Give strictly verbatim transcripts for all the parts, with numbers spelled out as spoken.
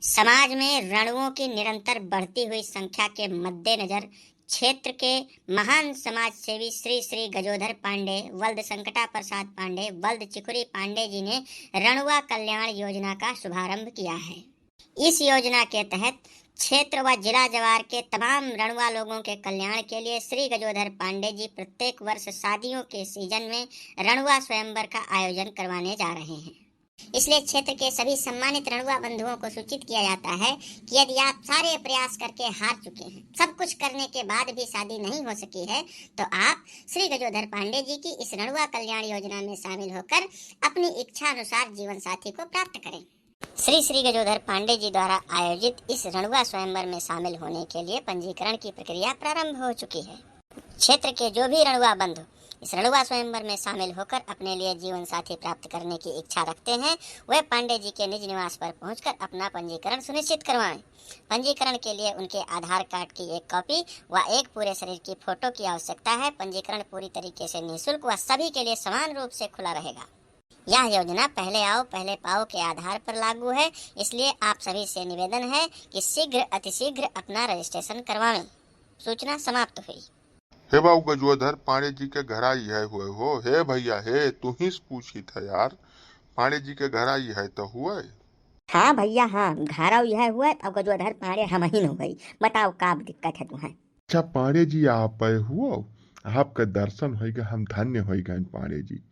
समाज में रणुओं की निरंतर बढ़ती हुई संख्या के मद्देनजर क्षेत्र के महान समाज सेवी श्री श्री गजोधर पांडे, वल्द संकटा प्रसाद पांडे, वल्द चिखुरी पांडे जी ने रणुआ कल्याण योजना का शुभारंभ किया है। इस योजना के तहत क्षेत्र व जिला जवार के तमाम रणुआ लोगों के कल्याण के लिए श्री गजोधर पांडे जी प्रत्येक वर्ष शादियों के सीजन में रणुआ स्वयंवर का आयोजन करवाने जा रहे हैं। इसलिए क्षेत्र के सभी सम्मानित रणुआ बंधुओं को सूचित किया जाता है कि यदि आप सारे प्रयास करके हार चुके हैं, सब कुछ करने के बाद भी शादी नहीं हो सकी है, तो आप श्री गजोधर पांडे जी की इस रणुआ कल्याण योजना में शामिल होकर अपनी इच्छा अनुसार जीवन साथी को प्राप्त करें। श्री श्री गजोधर पांडे जी द्वारा आयोजित इस रणुआ स्वयंवर में शामिल होने के लिए पंजीकरण की प्रक्रिया प्रारंभ हो चुकी है। क्षेत्र के जो भी रणुआ बंधु इस रणुआ स्वयंवर में शामिल होकर अपने लिए जीवन साथी प्राप्त करने की इच्छा रखते हैं, वे पांडे जी के निज निवास पर पहुंचकर अपना पंजीकरण सुनिश्चित करवाएं। पंजीकरण के लिए उनके आधार कार्ड की एक कॉपी व एक पूरे शरीर की फोटो की आवश्यकता है। पंजीकरण पूरी तरीके से निःशुल्क व सभी के लिए समान रूप से खुला रहेगा। यह योजना पहले आओ पहले पाओ के आधार पर लागू है, इसलिए आप सभी से निवेदन है कि शीघ्र अतिशीघ्र अपना रजिस्ट्रेशन करवावें। सूचना समाप्त हुई। हे बाबू गजोधर, पांडे जी के घरा इहै हुवै हो? हे भइया, हे, तुहीं से पूछित है यार, पांडे जी के घरा इहै तो हुवै? हाँ भइया, हाँ, घरा इहै हुवै, अब गजोधर पांडे हमहिन हुवै। बताओ, का दिक्कत है तुहैं? अच्छा पांडे जी, आप आए हुवै, आपके दर्शन होइगा, हम धन्य होइ गए पांडे जी।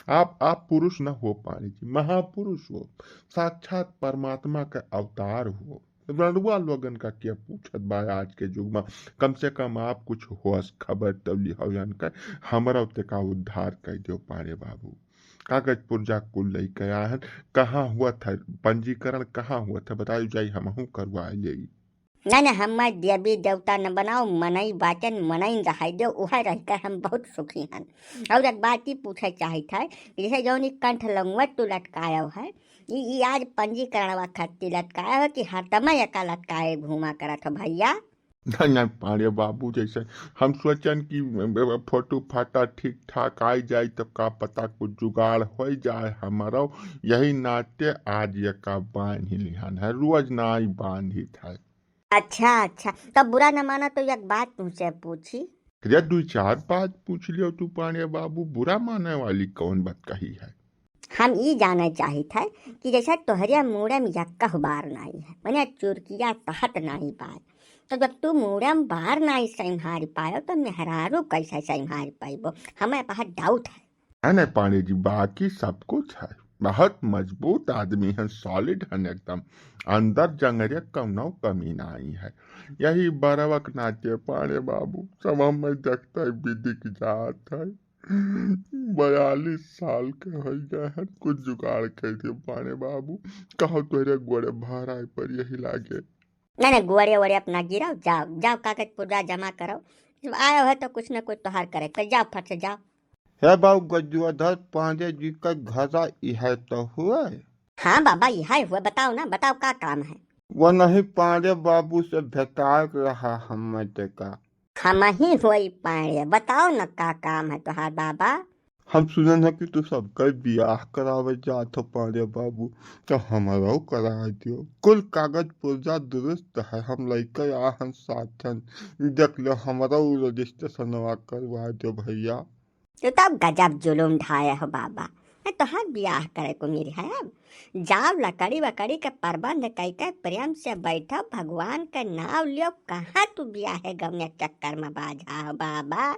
आप, आप पुरुष न हो पांडे जी, महापुरुष हो, साक्षात परमात्मा के अवतार हो। रणुआ लोगन का क्या पूछत बा आज के युग में, कम से कम आप कुछ होश खबर तो लिहौ यान का, हमरा तेका उद्धार कर दियो पांडे बाबू। कागज पुर्जा कुल लइके आए हन, कहाँ हुवत है पंजीकरण, कहाँ हुवत है, बताई जाई, हमहू करवा लेई। नहीं, नहीं, हम्मै देवी देवता न बनाओ, मनई बाचन, मनई रहै देव, उहै रहिके हम बहुत सुखी हन। और एक बात ई पूछै चाहित है कि जैसे जौन ई कंठ लंगवत तू लटकायो है, ई, ई आज पंजीकरण वखत लटकायो है कि हरदम एका लटकाए घूमा करत हो भइया? नहीं, नहीं, पांडे बाबू, जैसे हम सोचन कि फोटो फाटा ठीक ठाक आई जाई, तो का पता कुछ जुगाड़ होइ जाए हमरो, यही नाते आज एका बांध ही लिहन है, रोज नाई बांधित है। अच्छा, अच्छा, तब बुरा न माना तो एक बात तुमसे पूछी। अरे, दुई चार बात पूछ लियो तू पांडे बाबू, बुरा माने वाली कौन बात कही है? हम ई जाने चाहित है कि जैसे तोहरे मूड़े में यक्कह बार नाई है, मने चुरकिया तहत नाई बाय, तो जब तू मूड़े में बार नाई संभारी पायो, तो मेहरारू कैसे संभारी पाइबो? हमें बहुत डाउट है। है ना पांडे जी, बाकी सब कुछ है, बहुत मजबूत आदमी है, सॉलिड है एकदम, अंदर जंगरे कौनो कमी नाई है। यही बरवा के नाते पांडे बाबू सब हमें देखते बिदिक जात है। बयालीस साल के होइ गए हैं, कुछ जुगाड़ कर दियो पांडे बाबू, कहो तोहरे गोड़े भराए पर यही लागे। नहीं, नहीं, गोड़े वोड़े अपना गिराओ, जाओ, जाओ कागज पुर्जा जमा करो, जब आयो है तो कुछ न कुछ तोहार करे, तो जाओ फट से जाओ। हे बाबू गजोधर पांडे जी का घरा इहै तो हुवै? हाँ बाबा, इहै हुवै, बताओ ना, बताओ का काम है? वो नहीं पांडे बाबू से भेटाए के रहा हमें तेका। हमही होई पांडे, बताओ न का काम है तोहार बाबा? हम सुनन है कि तू सबके बियाह करावे जात हो पांडे बाबू, तो हमरो करा दियो। कुल कागज पुर्जा दुरुस्त है, हम लइके आ हन साथन, देख लो हमरो रजिस्ट्रेशनवा करवा दियो भइया। तू तो गजब जुलुम ढाए हो बाबा, है तोहार बियाह करे को मेरी है अब। जाओ लकड़ी वकड़ी के प्रबंध कई के प्रेम से बैठो, भगवान के नाव लियो, कहाँ तू बियाहे गवने चक्कर में बाझा हो बाबा।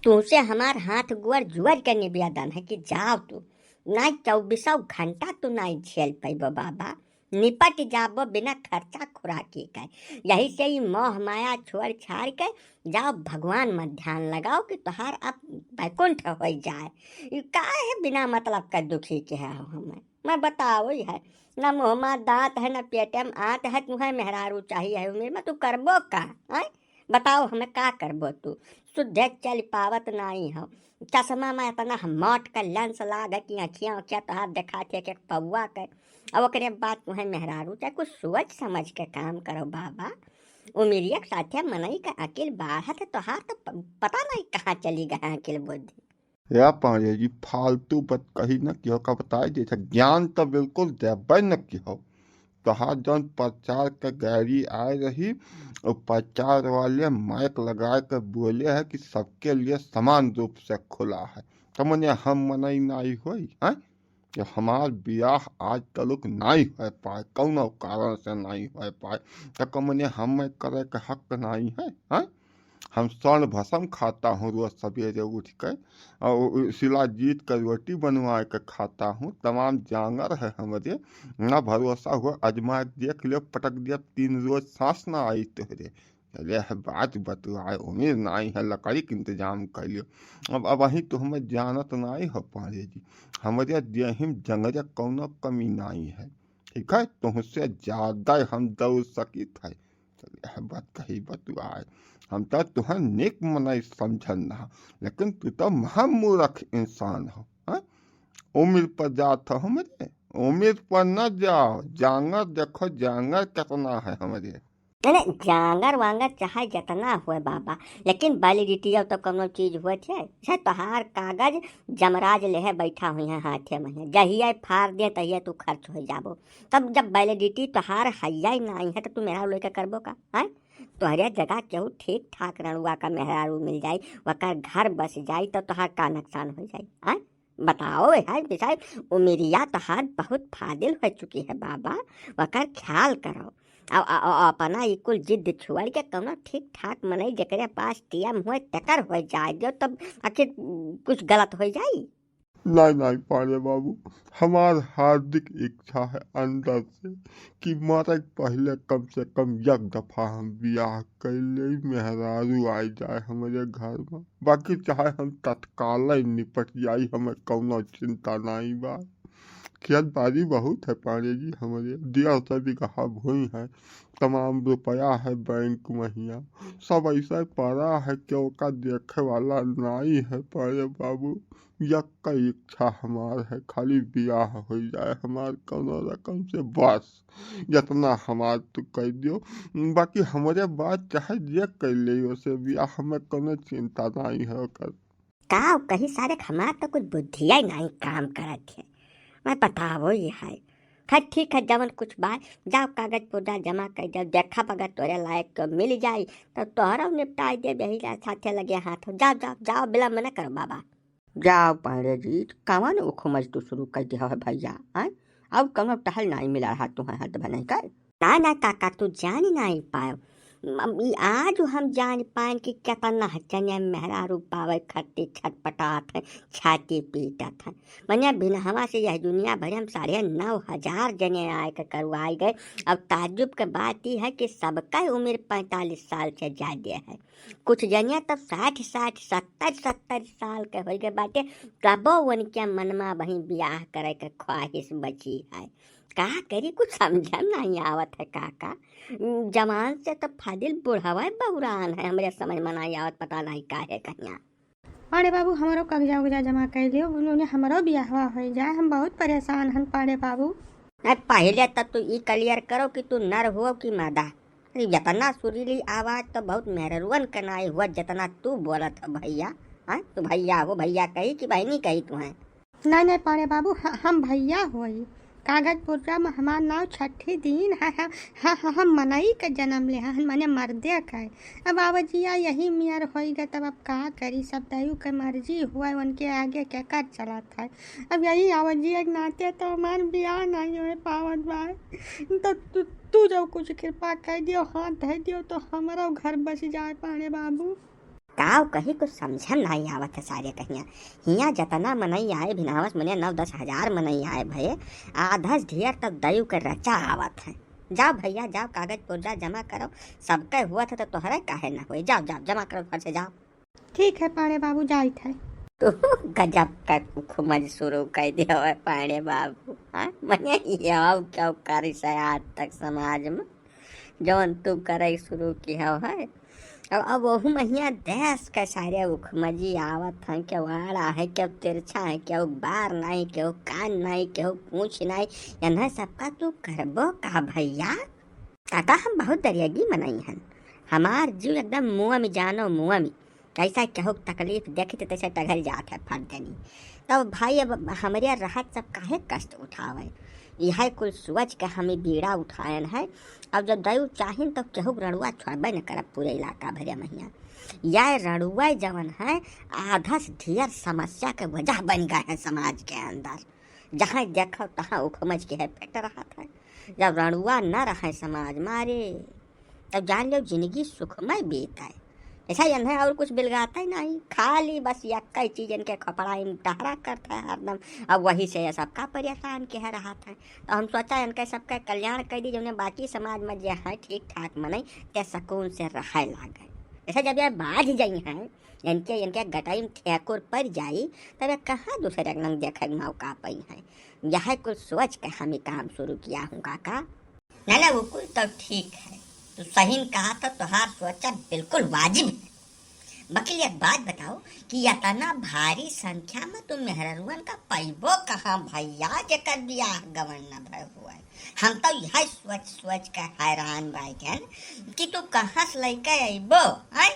तुमसे हमार हाथ गोड़ जोड़ के निवेदन है कि जाओ तू, नाई चौबीसों घंटा तू नाई झेल पैबो बाबा, निपट जाबो बिना खर्चा खुराकी के। यही से ई मोह माया छोड़ छाड़ के जाओ भगवान में ध्यान लगाओ कि तोहार अब बैकुंठ हो जाए। ई काहे बिना मतलब का दुखी के है हो हमें? मैं बताओ ही है, न मुँह में दांत है, न पेटे में आंत है, तुहे मेहरारू चाहिए है उम्र में, तू करबो का? हैं? बताओ हमें का करबो तू? सुद्धे चल पावत नाई हो, चश्मा में इतना मोट का लेंस लाग है कि अखियाँ अखियाँ तोहार देखात है एक एक पौआ के। अब ओकरे बाद तुहे मेहरारू चाहे कुछ सोच समझ के काम करो बाबा। उमिरिया के साथे मनई का अकिल बाढ़त है तोहार तो प-, पता नहीं कहाँ चली गए अकिल बुद्धि। या पांडे जी, फालतू बात कही न किहो का बताए, जैसे ज्ञान तो बिल्कुल देबे न किहो। तोहार जौन प्रचार के गाड़ी आए रही, वो प्रचार वाले माइक लगाए के बोले है कि सबके लिए समान रूप से खुला है। तो मने हम मनई नाई होई, हैं? कि हमार बियाह आज तलुक नाई होए पाए, कौनो कारण से नाई होए पाए, तो का मने हम करे के हक नाई है, हैं? हम स्वर्ण भस्म खाता हूँ रोज सवेरे उठ के, और उ-, उ-, शिलाजीत का रोटी बनवा के खाता हूँ। तमाम जांगर है हमरे, ना भरोसा हुआ, आजमा के देख लियो, पटक दिया, तीन रोज सांस ना आई तोहरे। अरे, बात बतुआए, उम्र नाई है, लकड़ी के इंतजाम कर लियो। अब, अब वही तो हमें जानत नाई हो पारे जी, हमरे देह में जंगरे कौनो कमी नाई है, ठीक है, तुमसे ज्यादा हम दौड़ सकित है। चलिए, बात कही बतुआए, हम तो तुहर नेक मनई समझन ना, लेकिन तू तो महामूर्ख इंसान हो, हाँ? उम्र पर जात हो हमरे, उम्र पर न जाओ, जांगर देखो, जांगर कितना है हमरे। अरे, जांगर वांगर चाहे जितना हुए बाबा, लेकिन वैलिडिटी अब तो कौनो चीज हुए थे, जैसे तोहार कागज जमराज लेहे बैठा हुई है हाथे में, जहिया फाड़ दे तहिया तू खर्च हो जाबो। तब जब वैलिडिटी तोहार हइया ही नाई है, तो तू मेहरारू लेके करबो का, हैं? तोहरे जगह केहू ठीक ठाक रड़ुआ का मेहरारू मिल जाई, वकर घर बस जाई, तो तोहार का नुकसान हो जाई, हैं? बताओ, है बिचारी, उमिरिया तोहार बहुत फादिल हो चुकी है बाबा, वकर ख्याल करो। आ, आ, आ, अपना ई कुल जिद छोड़ के कौनो ठीक ठाक मनई जेकरे पास टीएम होए, तेकर हो जाए दियो, तब आखिर कुछ गलत हो जाई। नहीं, नहीं, पांडे बाबू, हमार हार्दिक इच्छा है अंदर से कि मरे के पहले कम से कम एक दफा हम बियाह कर ले, मेहरारू आ जाए हमरे घर में। बाकी चाहे हम तत्काल ही निपट जाई, हमें कौनो चिंता नहीं बा। खेत बाड़ी बहुत है पांडे जी, हमरे डेढ़ सौ बीघा भूमि है, तमाम रुपया है बैंक में हियाँ, सब ऐसे पड़ा है कि ओका देखे वाला नहीं है पांडे बाबू। यक्का इच्छा हमार है, खाली बियाह हो जाए हमार कौनो रकम से, बस। जितना हमार तू कह दियो, बाकी हमरे बात चाहे जे कर ले, ओसे बियाह हमें कौनो चिंता नहीं है ओकर। का कही सारे, हमार तो कुछ बुद्धिया ही नहीं काम करत है। मैं बतावो ये है। खैर ठीक है, जवन कुछ बा, जाओ कागज पुर्जा जमा कर जाओ, देखा अगर तोरे लायक के मिल जाई, तो तोहरा निपटाई दे, यही जा साथे लगे हाथ हो। जाओ, जाओ, जाओ, विलम्ब न करो बाबा। जाओ पांडे जी, कवन उखमज तू शुरू कर दिया है भैया, आय? अब कौनो टहल नहीं मिला रहा तुम्हें हाथ बनाई कर? ना, ना काका, तू जान नहीं पायो। म-, ई आज हम जान पाएन कि केतना जने मेहरारू पावे खातिर छटपटात हैं, छाती पीटत हैं। मने बिनहवा से यह दुनिया भर हम साढ़े नौ हजार जने आए के करवाए गए। अब ताज्जुब के बात ई है कि सबका उम्र पैंतालीस साल से ज्यादा है। कुछ जने तो साठ साठ, सत्तर सत्तर साल के हो गए बाटे, तबो उनके मन में वही ब्याह करे के ख्वाहिश बची है। का करी, कुछ समझ में नहीं आवत है काका। जवान से तो फादिल बुढ़वा बौरान है, हमरे समझ में नहीं आवत, पता नहीं काहे कहिया। पांडे बाबू, हमरो कागजा उगजा जमा कर लियो, उन्होंने हमरो बियाहवा हो जाए, हम बहुत परेशान हन पांडे बाबू। नहीं, पहले तो तू ई क्लियर करो कि तू नर हो कि मादा। अरे, इतना सुरीली आवाज तो बहुत मेहररुअन के नाई हुआ, जितना तू बोलत हो भैया। हाँ, तू भैया हो, भैया कही कि बहनी कही तू है? नहीं, नहीं, पांडे बाबू, ह-, हम भैया होई। कागज पुर्जा में हमार नाव छठी दिन है, ह-, ह-, ह-, हम मनई के जन्म ले हन, मने मर्दे के। अब आवजिया यही मियर होई गए, तब अब का करी, सब दयू के मर्जी हुआ, उनके आगे केकर चलत है। अब यही आवजिया के नाते तो हमार बियाह नहीं हो पावत बा। तो तू, तू जो कुछ कृपा कर दियो, हाथ धर दियो, तो हमारा घर बस जाए पांडे बाबू। काव कही कुछ समझन नहीं आवत है सारे कहिया। हियाँ जतना मनई आए भिनावस मने नौ दस हजार मनई आए भये, आधस ढेर तब दयू के रचा आवत है। जाओ भैया, जाओ कागज पुर्जा जमा करो, सबके हुआ था तो तोहरे काहे ना हुए। जाओ, जाओ, जमा करो फट से जाओ। ठीक है पांडे बाबू, जाइत है। तू गजब का खुमज शुरू कर दियो है पांडे बाबू, हाँ? मने ये आओ क्या करी से आज तक समाज में? जौन तू करे शुरू किया है। अब, अब वहू महिया देश के सारे उखमजी आवत हैं, केहू आड़ा है, केहू तिरछा है, केहू बार नहीं, केहू कान नहीं, केहू पूछ नहीं, इन्हें सबका तू करबो का भैया? काका, हम बहुत दरियागी मनई हन, हमार जीव एकदम मुआ में जानो मुआ में। कैसा केहू तकलीफ देखी तो तैसे टघल जात है फट देनी। तब भाई, अब हमरे रहत सब काहे कष्ट उठावे? यह कुल सोच के हम ई बीड़ा उठायन है। अब जब दयू चाहिन तो केहू के रड़ुआ छोड़बे न करब पूरे इलाका भरे महिया। यह रड़ुआ जवन है आधा से ढेर समस्या के वजह बन गए हैं समाज के अंदर। जहाँ देखो तहाँ उखमज के है पेट रहत है। जब रड़ुआ न रहे समाज मारे तो जान लो जिंदगी सुखमय बीत है। ऐसा यन्हे और कुछ बिलगाता ही नहीं, खाली बस यक्का ही चीज इनके खपड़ा इन टहरा करता है हरदम। अब वही से ये सबका परेशान के है रहत है। तो हम सोचा इनके सबका कल्याण कर दी, जौने बाकी समाज में जे है ठीक ठाक मनई ते सुकून से रहे लागे। ऐसा जब ये बाज जाई हैं, इनके, इनके गटाई में ठेकुर पड़ जाई, तब ये कहाँ दूसरे के नंग देखे के मौका पाई हैं। यह कुल सोच के हम ही काम शुरू किया हूँ काका। ना, ना, वो कुल तो ठीक है, तू सही कहा तो तोहार सोचा बिल्कुल वाजिब है। बकिल एक बात बताओ कि इतना भारी संख्या में तू मेहररुअन का पैबो कहाँ भैया, जेकर बियाह गवन न भय हुआ है? हम तो यह सोच सोच के हैरान बैठन कि तू कहाँ से लेके अइबो, हैं?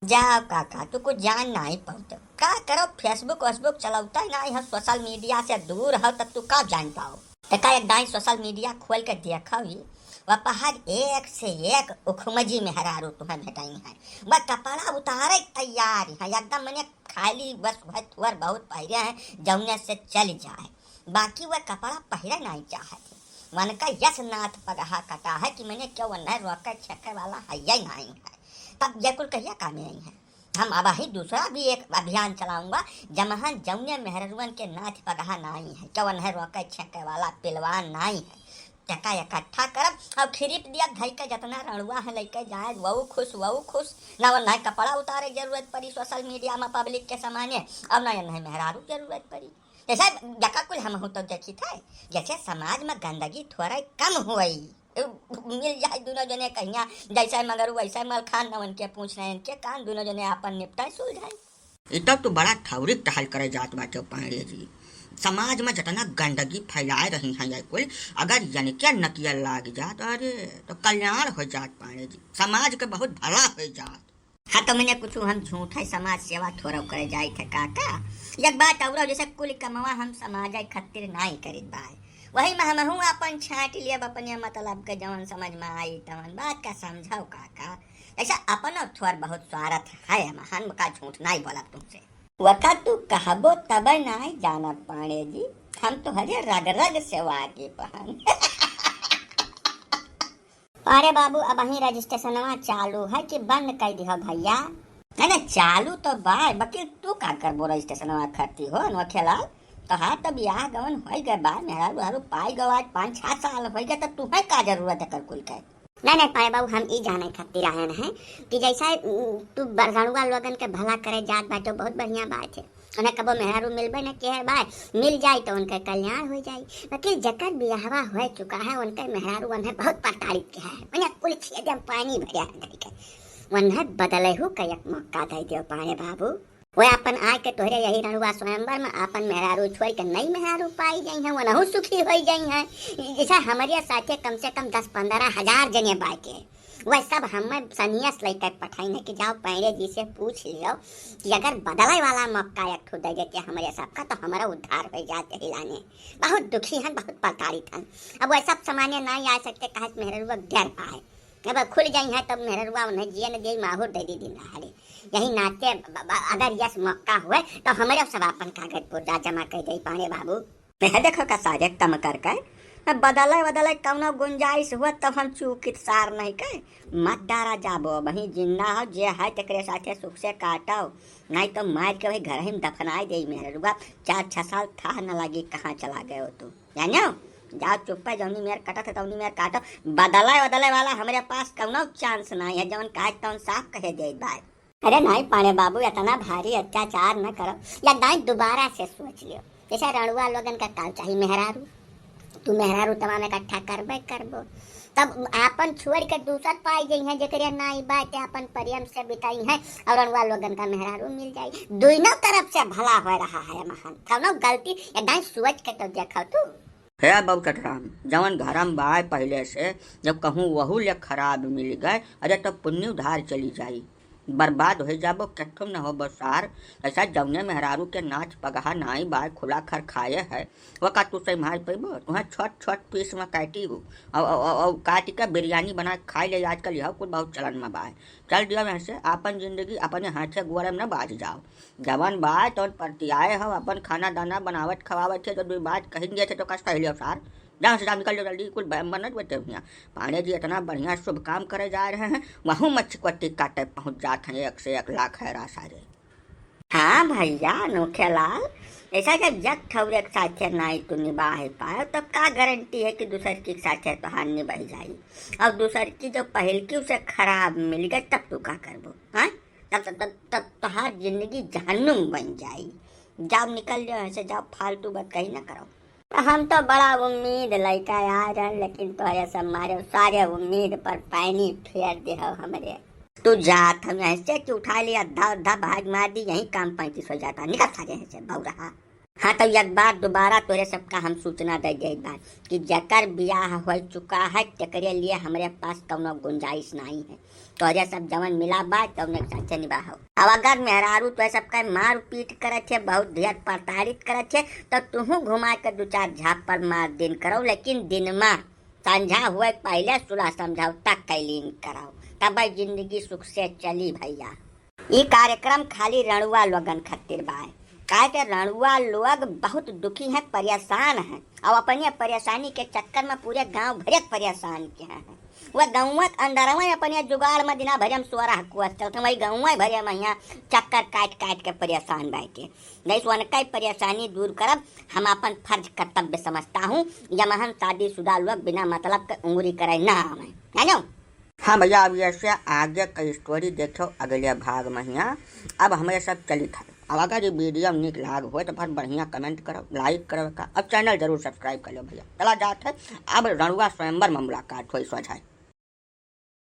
जाओ काका, तू कुछ जान नहीं पाउते। का करो, Facebook वसबुक चलौता ही नहीं है, सोशल मीडिया से दूर हो, तब तू का जान पाओ? तो का एक दाई सोशल मीडिया खोल के देखो ही, वह पहाड़ एक से एक उखमजी मेहरारू तुम्हें भेटाई है। वह कपड़ा उतारे तैयार है, एकदम मने खाली बस वह थोर बहुत पहिरे हैं, जौने से चल जाए, बाकी वह कपड़ा पहिरे नहीं चाहत है। वनका यस नाथ पगहा कटा है कि मैंने क्यों वन्हे रोके छेके वाला है ही नहीं है। तब ये कुल कहिया कामे आई है? हम अब ही दूसरा भी एक अभियान चलाऊंगा, जमहन जौने मेहररुअन के नाथ पगहा नाई है, जौन है रोके छेके वाला पिलवान नाई है, तेका इकट्ठा करब और खिरिप दिया धई के जितना रड़ुआ है लेके जाए, वहू खुश, वहू खुश। ना वो नए कपड़ा उतारे जरूरत पड़ी सोशल मीडिया में पब्लिक के सामने, और ना ये नए मेहरारू जरूरत पड़ी। जैसे जका कुल हम हो तो देखी थे, जैसे समाज में गंदगी थोड़ा कम हुई। मिल जाए दोनों जने कहिया, जैसे मगरू वैसे मलखान, न उनके पूछ रहे इनके कान, दोनों जने आपन निपटाए सुलझाए। ई तब तो बड़ा ठौरिक टहल करे जात बाटे पांड़े जी। समाज में जितना गंदगी फैलाए रही हैं ये कुल, अगर यनके नकिया लाग जात, अरे, तो कल्याण हो जात पांड़े जी। समाज के बहुत भला हो जात। हाँ, तो मैंने कुछ हम झूठा ही समाज सेवा थोड़ा करे जाई थे काका। एक बात और, जैसे कुल कमवा हम समाज खातिर नाई करित बाय, वही में हमहू अपन छांट लियब अपने मतलब के, जवन समझ में आई तवन। बात का समझाओ काका, ऐसा अपन थोड़ बहुत स्वार्थ है, हम, हम का झूठ नाई बोलब तुमसे। वका तू कहबो तब नाई जानब पांड़े जी, हम तोहरे रग रग से वाकिफ हन। अरे बाबू, अबहीं रजिस्ट्रेशनवा चालू है कि बंद कर दिहो भैया? नहीं, नहीं, चालू तो बा, बकिल तू का करबो रजिस्ट्रेशनवा खरती हो, अनोखे लाल? तोहार तो बियाह गवन होई गए बा, मेहरारू उहरारू पाई गवा, आज पाँच छह साल होई गए, तो तुम्हें का जरूरत है कर कुल के? नहीं, नहीं, पांड़े बाबू, हम ई जाने खातिर आयन हैं कि जैसा, उम, तू ब-, रड़ुआ लोगन के भला करे जात बाटो, बहुत बढ़िया बात है। उन्हें कबो मेहरारू मिलबे न किहे बा, मिल जाई तो उनके कल्याण हो जाई। बाकी जकर बियाहवा हो चुका है, उनके मेहरारू उन्हें बहुत प्रताड़ित किया है, उन्हें कुल छेदे में पानी भरिया है धर के। उन्हें बदले हो का एक मौका दे दियो पांड़े बाबू। वो अपन आके तोहरे यही रड़ुआ स्वयंवर में अपन मेहरारू छोड़ के नई मेहरारू पाई जाई हैं, वनहु सुखी होई जाई हैं। जैसे हमारे साथे कम से कम दस पन्द्रह हजार जने बाटे, वह सब हमें सनियस लेकर पठाई है कि जाओ पांड़े जी से पूछ लियो कि अगर बदले वाला मौका एक ठो दे देते हमारे सबका, तो हमारा उद्धार हो जाते हिलाने। बहुत दुखी हन, बहुत प्रताड़ित हन। अब वह सब सामान्य ना आ सकते, कहे मेहररुआ डर पाए। अब खुल जाई है तब मेहररुआ उन्हें जिए न दे, माहौर दे दी दिन दहाड़े। यही नाते ब-, ब-, अगर यस मौका हुए तो हमारे सब अपन कागज पुर्जा जमा कर दे पांड़े बाबू। मैं देखो का सारे कम कर के, अब बदले बदले कौनो गुंजाइश हुआ तब हम चूकित सार नहीं के। मत डारा जाबो, वहीं जिंदा हो, जे है तेकरे साथे सुख से काटो, नहीं तो मार के वही घर ही में दफनाए दे मेहररुआ। चार छह साल था न लगी कहाँ चला गए हो तू, जानो? जाओ चुप्पे, जौनी मेर कटत है तौनी मेर काटो। बदले बदले वाला हमरे पास कौनो चांस नहीं है, जौन कहे तौन साफ कहे दे बाय। अरे नहीं पांड़े बाबू, इतना भारी अत्याचार न करो, या दाई दोबारा से सोच लियो। जैसे रड़ुआ लोगन का काल चाही मेहरारू, तू मेहरारू तमाम इकट्ठा करबे करबो, तब आपन छोड़ के दूसर पाई जाई हैं, जेकरे नाई बाटे आपन प्रेम से बिताई हैं और रड़ुआ लोगन का मेहरारू मिल जाई। दोनों तरफ से भला हो रहा है महान, कौनो गलती या दाई सोच के तो देखो तू। हे बाबू कटराम, जवन घरम बाय पहले से, जब कहूँ वहू ले खराब मिल गए, अरे तब पुण्य उधार चली जाई। बर्बाद होइ जाबो, कथुम न होबो सार। ऐसा जौने मेहरारू के नाच पगहा नाई बाय, खुला खर खाए है, वो का तू संभाल पैबो? तुहें छोट छोट पीस में काटी हूँ, और, और, और, और काट के बिरयानी बना के खाई ले। आजकल यह कुल बहुत चलन में बाय। चल दियो यहाँ से, आपन जिंदगी अपने हाथे गोड़े में न बाज जाओ। जवन बाय तवन परतियाए हो, अपन खाना दाना बनावत खवावत है, तो दुई बात कही दिए थे तो का सह लियो सार। जाओ से जाओ, निकल जाओ जल्दी, कुल ब-, बनत बचे हुआ। पांडे जी इतना बढ़िया शुभ काम करे जा रहे हैं, वहूँ मच्छी को टिक्का टाइप पहुँच जात हैं, एक से एक लाख है रासा रे। हाँ भैया नोखेलाल, ऐसा जब जग ठौरे के साथे नाई तू निबाह पाए, तब का गारंटी है कि दूसर के साथे तोहार निबह जाई? और दूसर की जो पहल की उसे खराब मिल गए, तब तू का करबो? हाँ, तब, तब, तब, तब तोहार जिंदगी जहन्नुम बन जाई। जाओ निकल जाओ यहाँ से, जाओ, फालतू बात कहीं ना करो। हम तो बड़ा उम्मीद लइका आ रहे, लेकिन तोहरे सब मारे सारे उम्मीद पर पानी फेर दे हो हमरे। तू जात हम यहाँ से कि उठा लिया, धा, धा भाग मार दी, यही काम पैंतीस हो जाता। निकल सारे यहाँ से, बौरहा। हाँ, तो एक बार दोबारा तोहरे सबका हम सूचना दे जाइत बा कि जेकर बियाह हो चुका है, तेकरे लिए हमरे पास कौनो गुंजाइश नहीं है। तोहरे सब जवन मिला बा, तौने के साथे निभाओ। अब अगर मेहरारू तोहरे सबका मार पीट करत है, बहुत ढेर प्रताड़ित करत है, तो तुहू घुमा के दो चार झापड़ मार दिन करो, लेकिन दिन में संझा हुए पहले सुलह समझौता कैलीन करो, तब जिंदगी सुख से चली भैया। ई कार्यक्रम खाली रंड़ुआ लोगन खातिर बा, काहे के रंड़ुआ लोग बहुत दुखी हैं, परेशान हैं, और अपने परेशानी के चक्कर में पूरे गांव भरे के परेशान किए हैं। वह गाँव के अंदरवा अपने जुगाड़ में दिना भरे में सोरह कुआस चलत हैं, वही गाँव भरे में यहाँ चक्कर काट काट के परेशान बैठे। नहीं, सो उनका ही परेशानी दूर करब हम अपन फर्ज कर्तव्य समझता हूँ। यमहन शादीशुदा लोग बिना मतलब के उंगली करे ना आवे, जानो? हाँ भैया, अब ऐसे आगे का स्टोरी देखो अगले भाग में हियाँ। अब हमें सब चलित है। अब अगर ये वीडियो निक लाग हो तो फिर बढ़िया कमेंट करो, लाइक करो का, अब चैनल जरूर सब्सक्राइब कर लो भैया। चला जात है अब रंड़ुआ स्वयंवर में मुलाकात होई सोझाई।